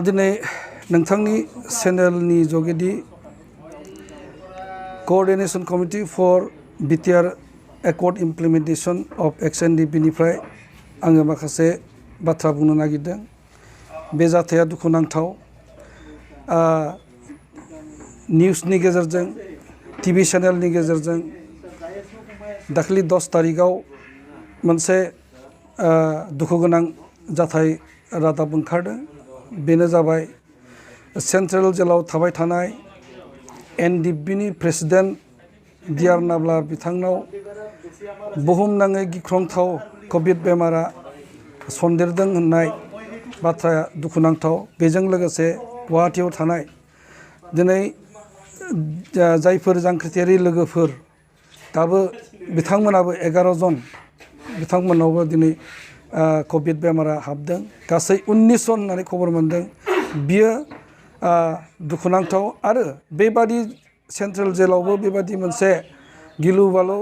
दिनै नोंथांनि चेनेलनि जगेदि Co-ordination Committee for BTR Accord Implementation of Ex NDFB निफ्राय आङो माखासे बाथ्रा बुंनो नागिरदों। बे जाथाया दुखुनांथाव। निउसनि गेजेरजों टिभि चेनेलनि गेजेरजों दाखालि 10 तारिखाव मोनसे दुखु गोनां जाथाय रादाब ओंखारदों। बेनो जाबाय सेन्ट्रेल जेलाव थाबाय थानाय एनडिएफबीनि प्रेसिडेन्ट डिआर नाब्ला बिथांनाव बुहुमनाङै गिख्रंथाव कभिड बेमारा सन्देरदों होननाय बाथ्राया दुखुनांथाव। बेजों लोगोसे गुवाहाटीयाव थानाय दिनै जायफोर जांख्रिथायारि लोगोफोर दाबो बिथांमोनाबो 11 जन बिथांमोनावबो दिनै कभिड बेमारा हाबदों। गासै 19 जन होननानै खबर मोनदों। बियो दुखुनांथाव आरो बेबादि सेन्ट्रेल जेलावबो बेबादि मोनसे गिलु बालु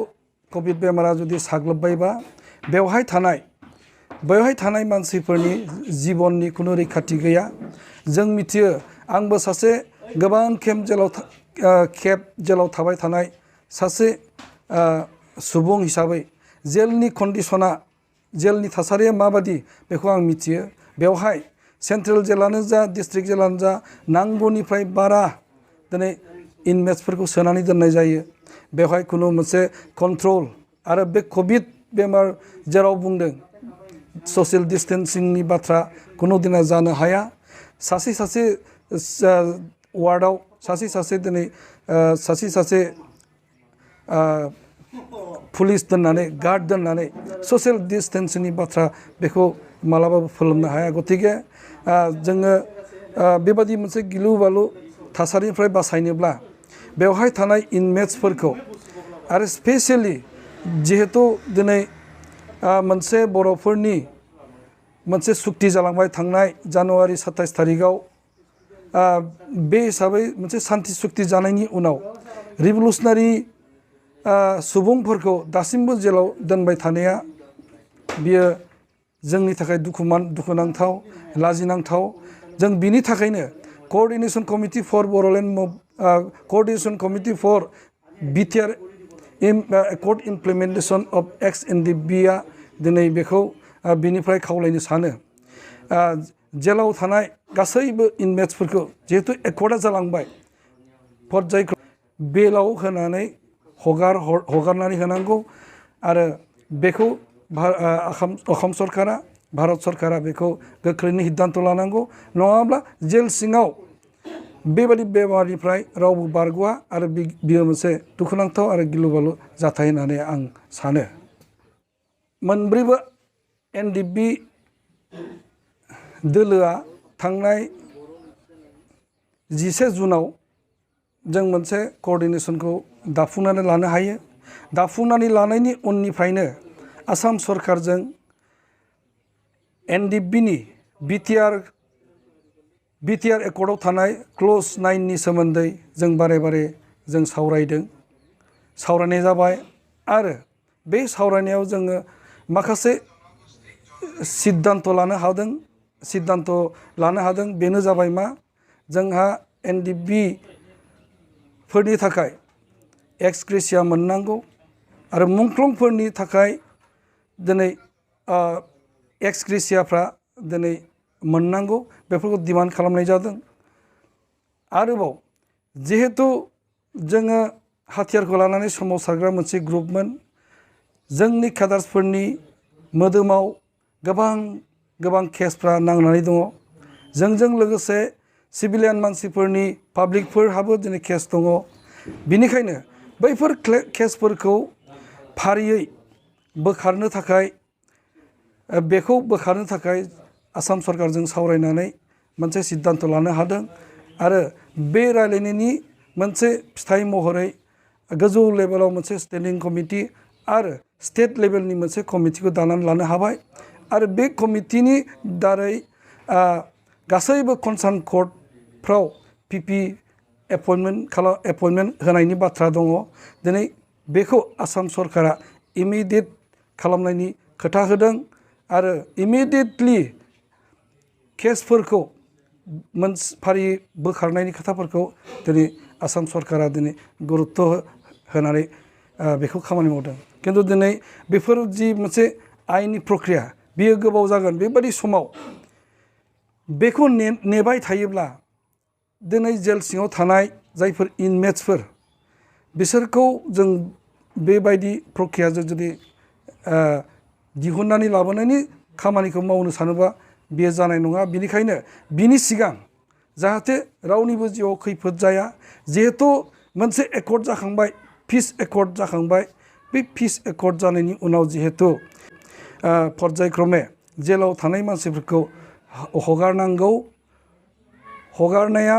कभिड बेमारा जुदि साग्लोबबायबा बेवहाय थानाय मानसिफोरनि जिबननि खुनु रैखाथि गैया। जों मिथियो, आंबो सासे गोबां खेब जेलाव थाबाय थानाय सासे सुबुं हिसाबै जेलनि कन्डिशना जेलनि थासारिया माबादि बेखौ आं मिथियो। बेवहाय सेन्ट्रेल जेलानो जा डिस्ट्रिक्ट जेलानो जा नांगौनिफ्राय बारा दिनै इनमेट्सफोरखौ सोनानै दोननाय जायो। बेवहाय खुनु मोनसे कन्ट्रल आरो बे कभिड बेमार जेराव बुंदों ससियेल डिस्टेन्सिंनि बाथ्रा खुनु दिना जानो हाया। सासे वार्डआव सासे दिनै सासे पुलिस दोननानै गार्ड दोननानै ससियेल डिस्टेन्सिंनि बाथ्रा बेखौ मालाबाबो फोलोमनो हाया। गतिके जोङो बेबादि मोनसे गिलु बालु थासारिनिफ्राय बासायनोब्ला बेवहाय थानाय इनमेट्सफोरखौ आरो स्पेसियेलि जिहेतु दिनै मोनसे बर'फोरनि मोनसे सुक्ति जालांबाय थांनाय जानुवारि 27 तारिखाव बे हिसाबै मोनसे सान्थि सुक्ति जानायनि उनाव रिभलुसनारि सुबुंफोरखौ दासिमबो जेलाव दोनबाय थानाया बियो जोंनि थाखाय दुखुनांथाव लाजिनांथाव। जों बिनि थाखायनो Co-ordination Committee for Co-ordination Committee for BTR Accord Implementation of Ex NDFB आ दिनै बेखौ बिनिफ्राय खावलायनो सानो। जेलाव थानाय गासैबो इनमेट्सफोरखौ जिहेतु एकर्डा जालांबाय पर्यायखौ बेलाव होनानै हगारनानै होनांगौ आरो बेखौ असम सरकारा भारत सरकारा बेखौ गोख्रैनो सिद्धान्त लानांगौ। नङाब्ला जेल सिङाव बेबादि बेमारनिफ्राय रावबो बारग'आ आरो बियो मोनसे दुखुनांथाव आरो गिलु बालु जाथाय होननानै आं सानो। मोनब्रैबो एनडिएफबी दोलोआ थांनाय 10 जुनाव जों मोनसे क'अर्डिनेसनखौ दाफुंनानै लानो हायो। दाफुंनानै लानायनि उननिफ्रायनो आसाम सरकारजों एनडिएफबीनि बिटिआर एकर्डआव थानाय क्ल'ज 9 नि सोमोन्दै जों बारे जों सावरायनाय जाबाय आरो बे सावरायनायाव जोङो माखासे सिद्धान्त लानो हादों। बेनो जाबाय मा जोंहा एनडिएफबी फोरनि थाखाय एक्स ग्रेसिया मोननांगौ आरो मुंख्लंफोरनि थाखाय दिनै एक्स ग्रेसियाफ्रा दिनै मोननांगौ बेफोरखौ डिमान्ड खालामनाय जादों। आरोबाव जिहेतु जोङो हाथियारखौ लानानै सोमावसारग्रा मोनसे ग्रुपमोन, जोंनि केडार्सफोरनि मोदोमाव गोबां केसफ्रा नांनानै दङ। जोंजों लोगोसे सिभिलियान मानसिफोरनि पाब्लिकफोरहाबो दिनै केस दङ। बिनिखायनो बैफोर केसफोरखौ फारियै बोखारनो थाखाय आसाम सरकारजों सावरायनानै मोनसे सिद्धान्त लानो हादों आरो बे रायलायनायनि मोनसे फिथाइ महरै गोजौ लेभेलाव मोनसे स्टेन्डिं कमिटि आरो स्टेट लेभेलनि मोनसे कमिटिखौ दानानै लानो हाबाय आरो बे कमिटिनि दारै गासैबो कनसार्न कर्टफ्राव पिपि एपइन्टमेन्ट होनायनि बाथ्रा दङ। दिनै बेखौ आसाम सरकारा इमिडियेट खालामनायनि खोथा होदों आरो इमिडियेटलि केसफोरखौ फारि बोखारनायनि खोथाफोरखौ दिनै आसाम सरकारा दिनै गुरुत्थ होनानै बेखौ खामानि मावदों खिन्थु दिनै बेफोर जि मोनसे आयेननि प्रक्रिया बेयो गोबाव जागोन बेबायदि समाव बेखौ नेबाय थायोब्ला दिनै जेल सिङाव थानाय जायफोर इनमेट्सफोर बिसोरखौ जों बेबायदि प्रक्रियाजों जुदि दिहुननानै लाबोनायनि खामानिखौ मावनो सानोबा बेयो जानाय नङा बिनिखायनो बिनि सिगां जाहाथे रावनिबो जिउआव खैफोद जाया जिहेथु मोनसे एकर्ड जाखांबाय पिस एकर्ड जाखांबाय बे पिस एकर्ड जानायनि उनाव जिहेतु पर्यायक्रमे जेलाव थानाय मानसिफोरखौ हगारनांगौ हगारनाया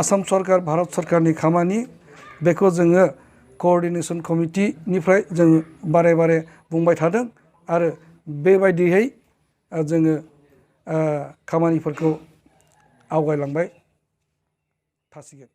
आसाम सरकार भारत सरकारनि खामानि बेखौ जोङो क'अर्डिनेशन कमिटिनिफ्राय जों बारे बारे बुंबाय थादों आरो बेबायदियै जोङो खामानिफोरखौ आवगायलांबाय थासिगोन।